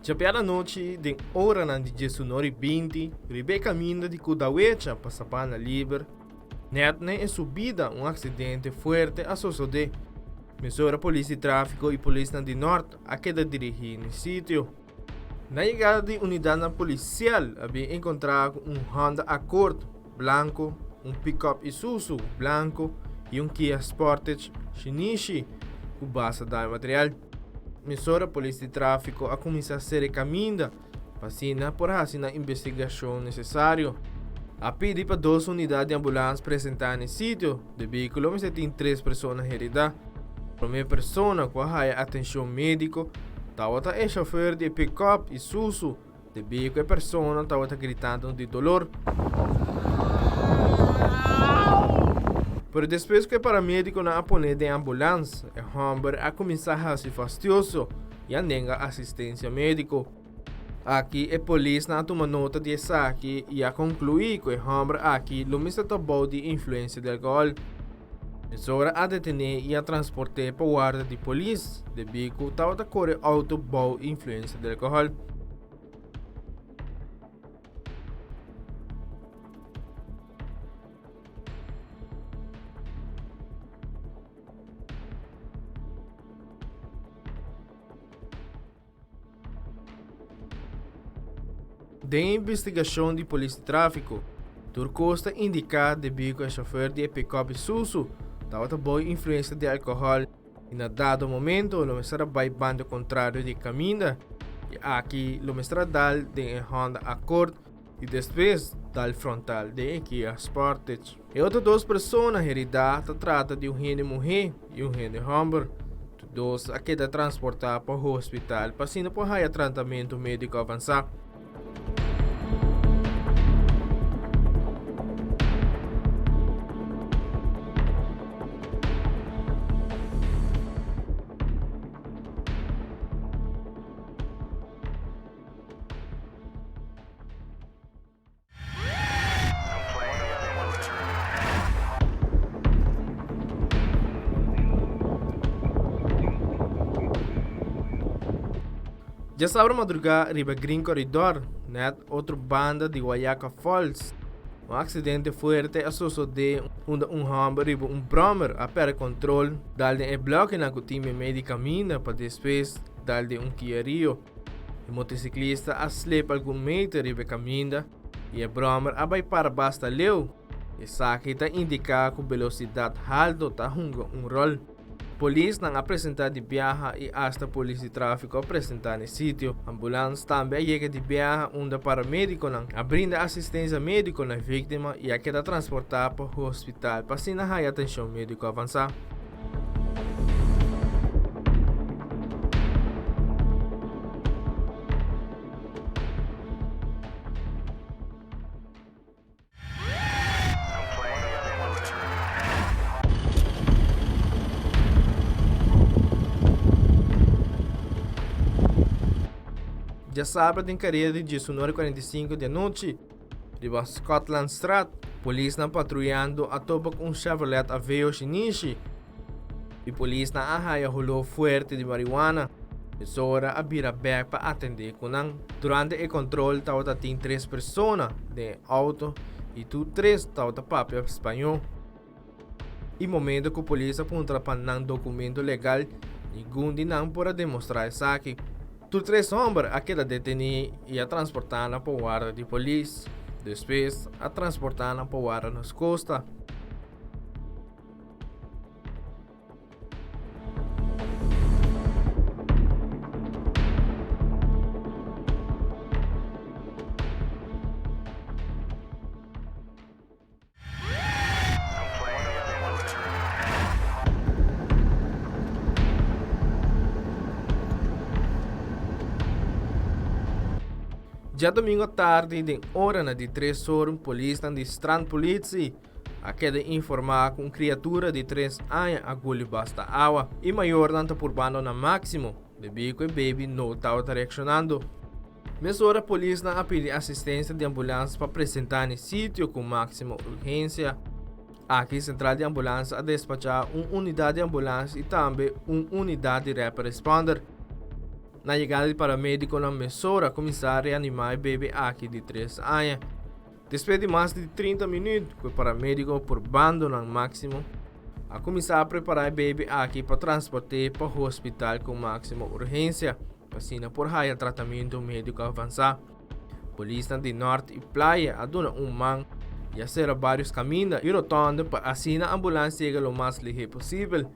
Djabièrnè anochi den oranan di diesunor i binti riba e kaminda di Kudawecha pa Sabana Liber, nèt na e subida un aksidente fuerte a sosodé. Mesora polis di tráfiko i polisnan di Nòrt a keda dirigí n'e sitio. Na yegada di unidatnan polisial a bin enkontrá ku un Honda Accord blanko, un pickup Isuzu blanko i un Kia Sportage shinishi ku basta daño material. Mesora polis di tráfiko a kuminsá sera e kaminda pa asina por hasi nan investigashon nesesario. A pidi pa dos unidat di ambulans presentá na e sitio, debí ku lo mester tin tres persona heridá. Promé persona ku a haya atenshon médiko tabata e shofèr di e pikòp Isuzu, debí ku e persona tabata gritando di dolor. Pero despues ku e paramédikonan a pon'é den ambulans, e hòmber a kuminsá hasi fastioso i a nenga asistensia médiko. Aki e polisnan a tuma nota di esaki i a konkluí ku e hòmber aki lo mester ta bou di influensia di alkohòl. Mesora a detené i a transport'é pa warda di polis debí ku tabata kore outo bou influensia di alkohòl. Den e investigashon di polis di tráfiko, tur kos ta indiká debí ku e shofèr di e pikòp Isuzu tabata bou influensia di alkohòl i na dado momento lo mester a bai banda kontrario di e kaminda i aki lo mester a dal den e Honda Accord i despues dal frontal den e Kia Sportage. E otro dos persona heridá ta trata di un hende muhé i un hende hòmber. Tur dos a keda transportá pa hospital pa asina por haya tratamentu médiko avansá. Djasabra madrugá riba Green Corridor, nèt otro banda di Wayaca Falls, un aksidente fuerte a sosodé unda un hòmber riba un bròmer a pèrdè kontrol dal den e blòkinan ku tin meimei di kaminda pa despues dal den un Kia Rio. E motosiklista a slip algun meter riba e kaminda i e bròmer a bai para basta leu. Esaki ta indiká ku belosidat haltu ta hunga un ròl. Polisnan a presentá di biaha i asta polis di tráfiko a presentá na e sitio. Ambulans tambe a yega di biaha unda paramedikonan a brinda asistensia médiko na e víktima i a keda transportá pa hospital pa asina haya atenshon médiko avansá. Djasabra den kareda di 19:45 di anochi, Riba Scotlandstraat, polisnan patruyando a topa ku un Chevrolet Aveo shinishi i polisnan a haya holó fuerte di marihuana. Mesora a bira bèk pa atendé ku nan. Durante e kontrol tabata tin tres persona den e outo i tur tres tabata papia spañó. I momento ku polis a puntra pa nan dokumento legal, ningun di nan por a demostrá esaki. Tur tres hòmber a keda detení i a transportá nan pa warda di polis. Despues a transportá nan pa warda nos kosta. Djadomingo atardi den oranan di tres or polisnan di Strandpolitie a keda informa ku un kriatura di tres aña a guli basta awa i mayornan ta purbando nan máksimo debí ku e baby no tabata reakshonando. Mesora polisnan a pidi asistensia di ambulans pa presentá n'e sitio ku máksimo urgensia. Aki sentral di ambulans a despachá un unidat di ambulans i tambe un unidat di rapid responder. Na yegada di paramediconan mesora a cuminsa reanima e bebe aki di tres aña. Despues di mas di 30 minuut cu e paramedico purbando nan maximo, a cuminsa a prepara e bebe aki pa transporte pa hospital cu maximo urgencia, pa asina por haya tratamiento medico avansa. Polisnan di Nort y Playa a duna un man y a cera varios caminda y rotonde pa asina ambulans yega lo mas lihe posibel.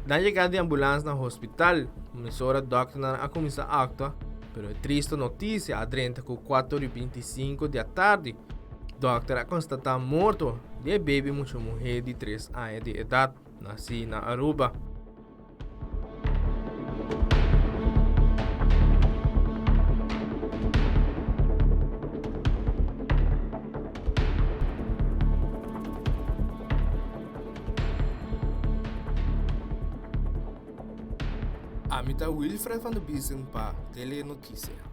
Na yegada di ambulans na hospital, mesora dokternan a cuminsa actua, pero e tristo noticia a drenta cu cuater y 25 di atardi, dokter a constata morto di e baby mucha muhe di tres aña di edad, naci na Aruba. Ami ta Wilfred van der Biesen pa Telenoticia.